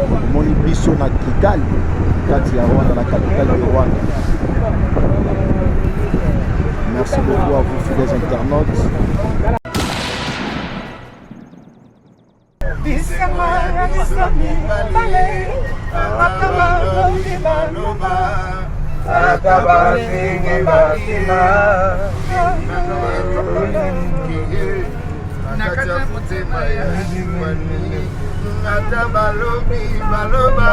Omoni biso na Kigali, kati ya Rwanda, na capitale de Rwanda. Merci beaucoup à vous, fidèles internautes. Ata bafingi bakima na kati ya motema ya ata balobi baloba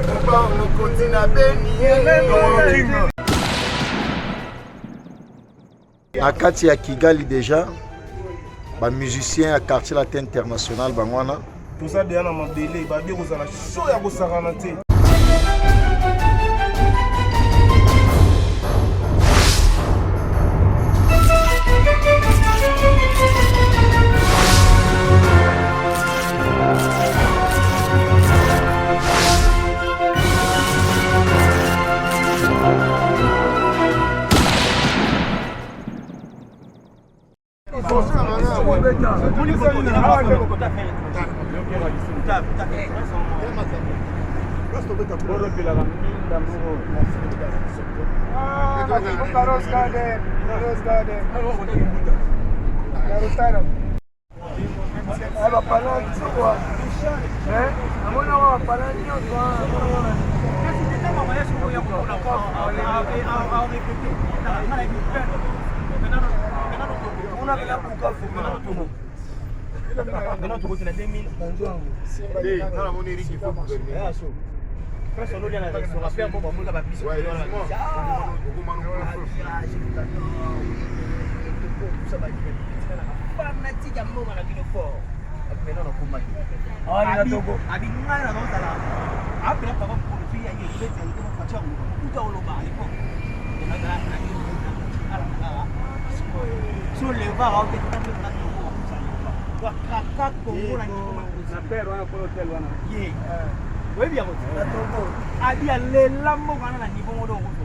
mobao mokonzi na beni. Na kati ya Kigali deja ba musiciens ya Quartier Latin International bango wana. Toza deja na mabele babi kozala show ya kosakana te. Fanatique ya mboka na bino fort. Maintenant nakomaki. Abi ngai nazozala apela papa mokolo soki ya ye beti ya ye faci yango kuta oloba à l'époque. So leva aobeta na Togo wakaka Congo na niveau na père wana kolo hotel wana. Ye oyebi yango te abi alela mboka wana na niveau moko okozwa.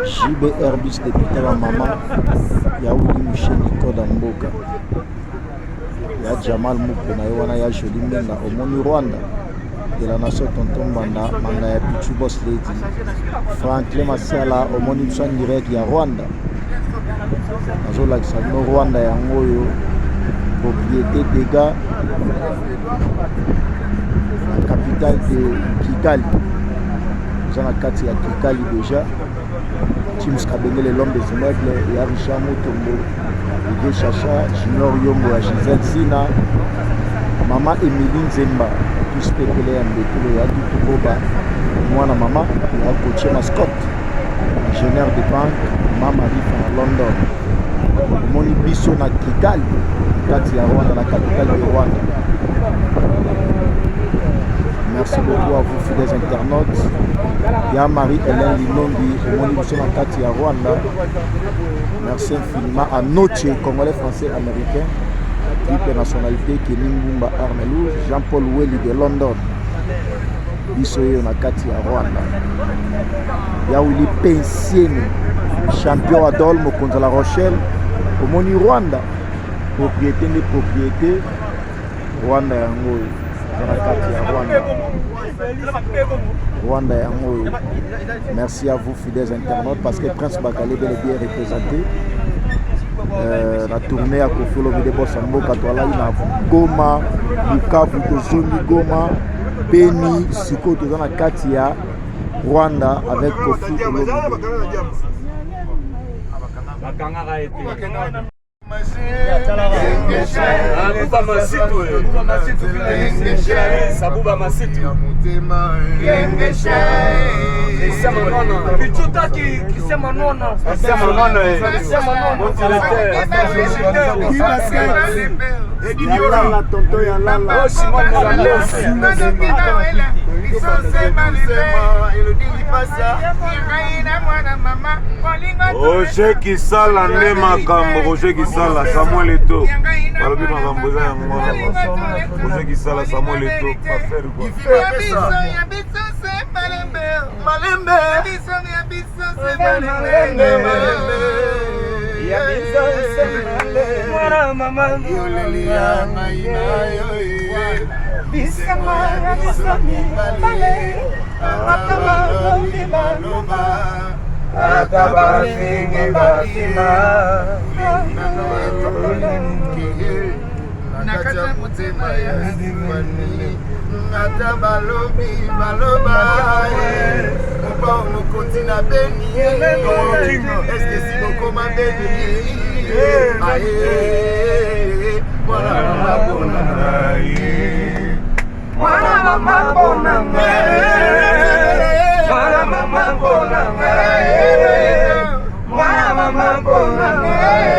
JB Airbus député ya mama ya Willy Musheni Koda Mboka ya Jamal Muko na ye wana ya Jolie Mbenga omoni Rwanda de la nation tonton Mbanda manga ya Pichu Boss Lady Franklin Masiala omoni biso en direct ya Rwanda. Nazolakisa bino Rwanda yango oyo propriété dégâts la capitale de Kigali. Oza na kati ya Kigali déjà. James Kabengele l'homme des immeubles ya Richard Mutombo, Didier Chacha, Junior Yombo ya Gisèle Sina, Mama Emilie Nzemba, tous pepele ya Mbetulo ya Dutu Boba, mwana mama ya Gauthier Mascotte, ingénieur de banque, Mama Rifa na London. Omoni biso na Kigali, kati ya Rwanda, la capitale de Rwanda. Merci beaucoup à vous fidèles internautes. Ya Marie-Hélène Linongi, omoni biso na kati ya Rwanda. Merci infiniment à Noche, Congolais français américain, triple nationalité, Kenny Mbumba Armelou, Jean-Paul Welly de London. Biso oyo na kati ya Rwanda. Ya Willy Pensieni, champion Adol, mokonzi ya La Rochelle, omoni Rwanda, propriété nde propriété. Rwanda yango oyo eza na kati ya Rwanda. Rwanda yango oyo. Merci à vous fidèles internautes parce que Prince Bakale bel et bien représenté. La tournée ya Koffi Olomide Boss ya mboka toalaki na Goma, Bukavu, tozongi Goma, Beni, sikoyo toza na kati ya Rwanda avec Koffi Olomide. Bakangaka ye te. Sabuba Masitu Christian Manona Christian Manona Christian Manona Yalala tonton Yalala. Oh Simon Molandos. Roger Kisala nde makambo. Roger Kisala, Samuel Eto'o balobi makambo eza yango wana. Roger Kisala, Samuel Eto'o affaire quoi. Mwana mama yolelia ngai na yo bisengo ya biso mibale ata balobi baloba ata bafingi basima na kati ya motema ya sifani ata balobi baloba mopao mokonzi na beni eske si bokoma beni aye mwana mama mpona ngai mwana mama mpona ngai mwana mama mpona ngai mwana mama mpona ngai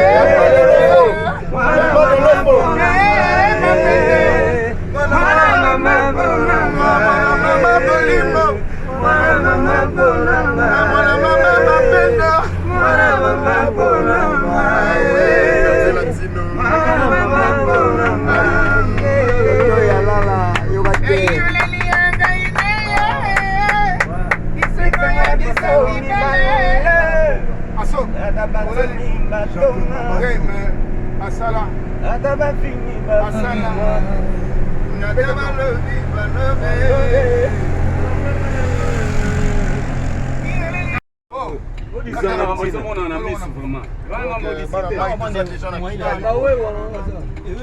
mwana mama mpona ngai mwana mama mpona mwana mama bolingo mwana mama mpona ngai mwana mama mapenda mwana mama mpona ngai mwana mama mpona ngai yalala yoka te Asala. Ata bafingi Asala. Ata balobi balobi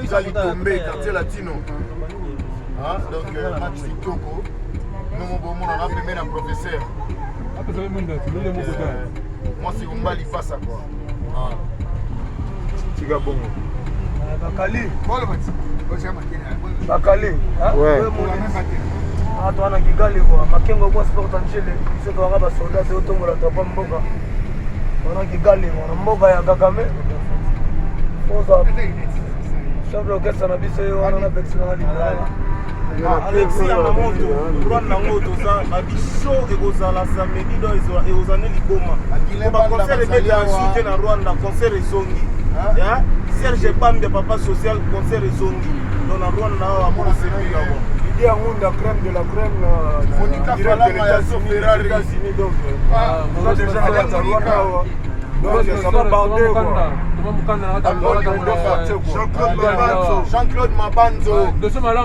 Kigali Tombe, quartier latino. Hein? Donc, match kitoko. Nous, on a pembeni na professeur. Mwasi mobali pasa quoi. Tika bongo. Bakali. Bakali. Ouais. Awa toza na Kigali kwa Makengo kwa sport angele biso toyaka basoldat toyotombola drapeau mboka wana Kigali wana mboka ya Kagame oza chef d'orchestre na biso ye wana na pekisi nanga lingala. Alexis ya Mamoto, Rwanda yango toza babisho ekozala samedi do ekozala nde liboma baconcert ebetaka su te na Rwanda, concert ezongi. Serge Bambia papa social, concert ezongi donc na Rwanda awa bokosepela kwa Didier Ngunda, crème de la crème, Monica direct de Falama ya l'États-Unis, Ferrari. des États-Unis, donc ça déjà na kati ya Rwanda awa. Donc ça va barder quoi. Jean-Claude Mabanzo, Jean-Claude Mabanzo. Simon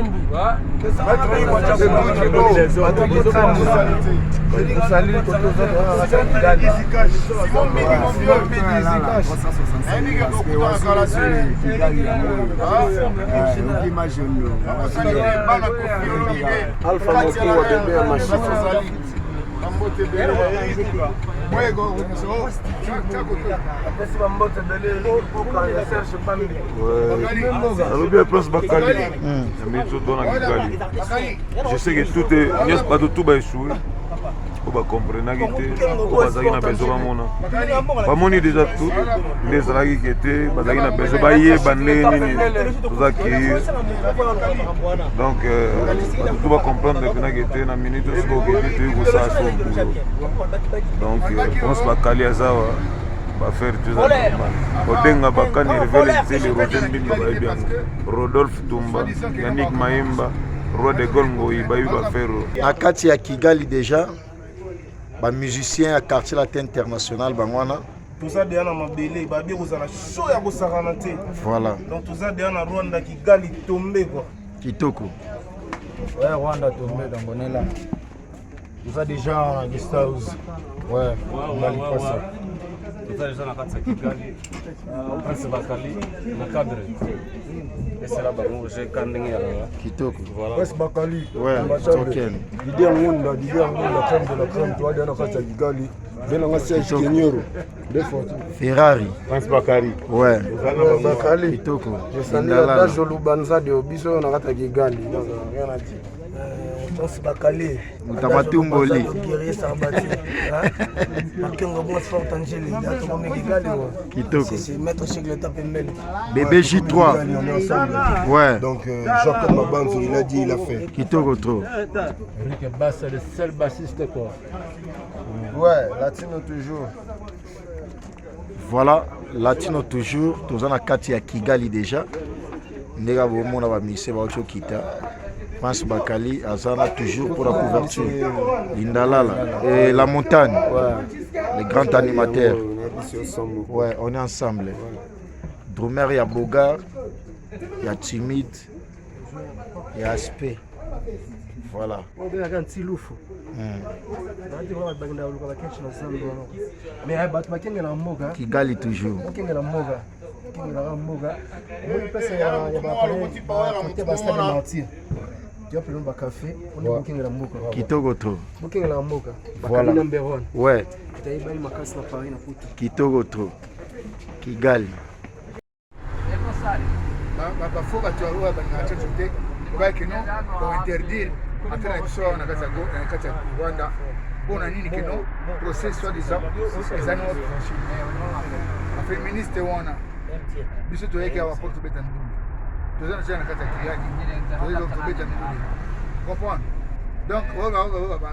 Mbidi, mon vieux. Nayebi ke kokutana kala te. Bana Koffi Olomide. Alpha Mokuwa, bébé ya machine. Bambote ebele. Apesi bambote ebele mboka ya Serge Bambi. Alobi ya place Bakali na minso to na Kigali. Je sais que tout est nyonso, bato tout baéchoué oyo bacomprenaki te, oyo bazalaki na besoin bamona, bamoni déjà tout nde ezalaki ke te, bazalaki na besoin bayeba ndenge nini toza cueillir. Donc bato tout bacomprendre mpenaki te na minute oyo sikoyo okende toyi kosala so boulot. Donc Prince Bakali aza wa baaffaire tout eza normal. Odenga Bakani, Hervé Nzeli, Roger Mbimba bayebi yango, Rodolphe Tumba, Yannick Mayemba, Roi de Gaulle Ngoyi bayebi baaffaire oyo. Na kati ya Kigali déjà bamusicien ya Quartier Latin International bango wana. Toza deya na mabele babi ekozala show ya kosakana te. Voilà. Donc toza deya na Rwanda, Kigali tombe quoi. Kitoko. Ouais, Rwanda tombé, donc on est là. Tout ça déjà en guest house. Ouais, on a pas ça. Toza deja na kati ya Kigali, Prince Bakali na cadre esala bango jeka ndenge ya Kitoko. Voilà. Prince Bakali. Ouais, token. Didier Ngunda, Didier Ngunda, crème de la crème, toi, dans la kati ya Kigali. Venanga Serge Kenyoro. Deux fois. Ferrari. Prince Bakali. Ouais. Bakali. Kitoko. Esali Indalala. Adage Lubanza de biso oyo na kati ya Kigali. Donc, rien à dire. Prince Bakali. Mutamatumbo-li. Guerrier Sarbati. Makengo bon sport angele. Tokomi Kigali quoi. Kitoko. Si si maître Cheikh l'État pembeni. Bébé J3. Kigali, on est ensemble. Ouais. Donc, Jean-Claude Mabanzo, il a dit, il a fait. Kitoko trop. Rick Bass, le seul bassiste quoi. Ouais, Latino toujours. Voilà, Latino toujours, toza na kati ya Kigali déjà. Ndenge bomona bamusicien bauti okita. Prince Bakali azana toujours pour la couverture. Lindalala et la montagne. Ouais. Les grands animateurs. Ouais, on est ensemble. Drummer ya Bogar, ya Timide, ya Aspect. Voilà. Obengaka ntilufu. Bakenda koluka bakenshi na zando wana. Mais bato bakengela mboka. Kigali toujours. Bakengela mboka. Kengelaka mboka. Omoni place ya bakote ba stade martyr. Diapelo ba café, on est bokengela mboka. Kitoko trop. Bokengela mboka. Voilà. Bakali number 1. Ouais. Tayebani makasi na Paris na Poto. Kitoko trop. Kigali. Bafo bato oyo balingaka Tchatcho te, bayaki no bainterdire ata na biso awa na kati ya Rwanda. Mpo na nini? Keno procès soit disant eza no baféministe wana. Biso toyeki awa mpo tobeta ndule, toza na tia na kati ya Kigali, toyeki tobeta ndule, comprendre? Donc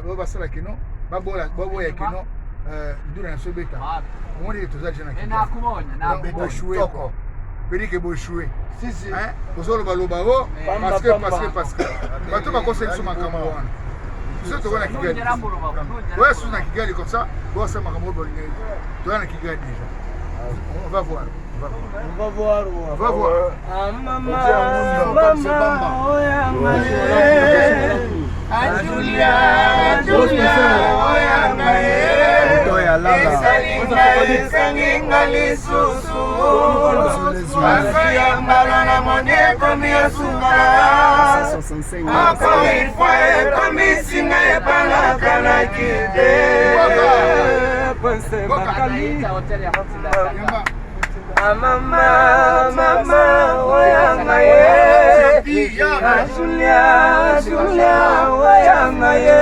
oyo basala keno baboya keno ndule na biso ebeta. Omoni ke toza deja na Kigali, boéchoué quoi, pelike boéchoué. Ozolobaloba o parce que bato bakosa biso makambo wana. Biso toza na Kigali, oya susu na Kigali comme ça bosala makambo oyo bolingaki. Toza na Kigali déjà, on va voir. On va voir. On va voir. Ah, mama, mama, oh, Julia, Julia, oyanga esalinga lisusu ya mbala na moni ekomi esunga. Encore une fois ekomi singa epalakanaki te. Prince Bakali. Mama, mama, oyanga ye. Julia, Julia, oyanga ye.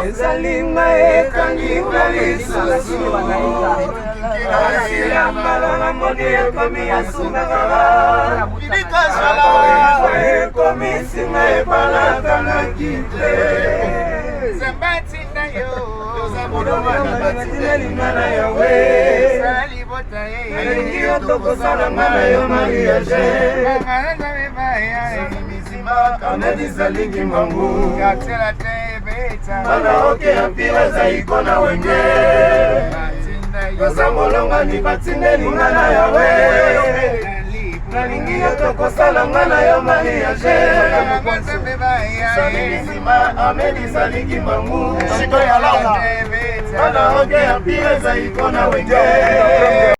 Ezalinga ekanginga lisusu ya mbala na moni ekomi yasungaka, ekomi singa epalakanaki te. Batindelinga na yawe, nalingi yo, tokosala nga na yo mariage. Amedisalingi mangu bana oke ya mpira zaiko na wenge toza molongani. Batindelinga na yawe, nalingi yo, tokosala nga na yo mariage. Amedisalingi mangu bana oke ya mpira zaiko na wenge.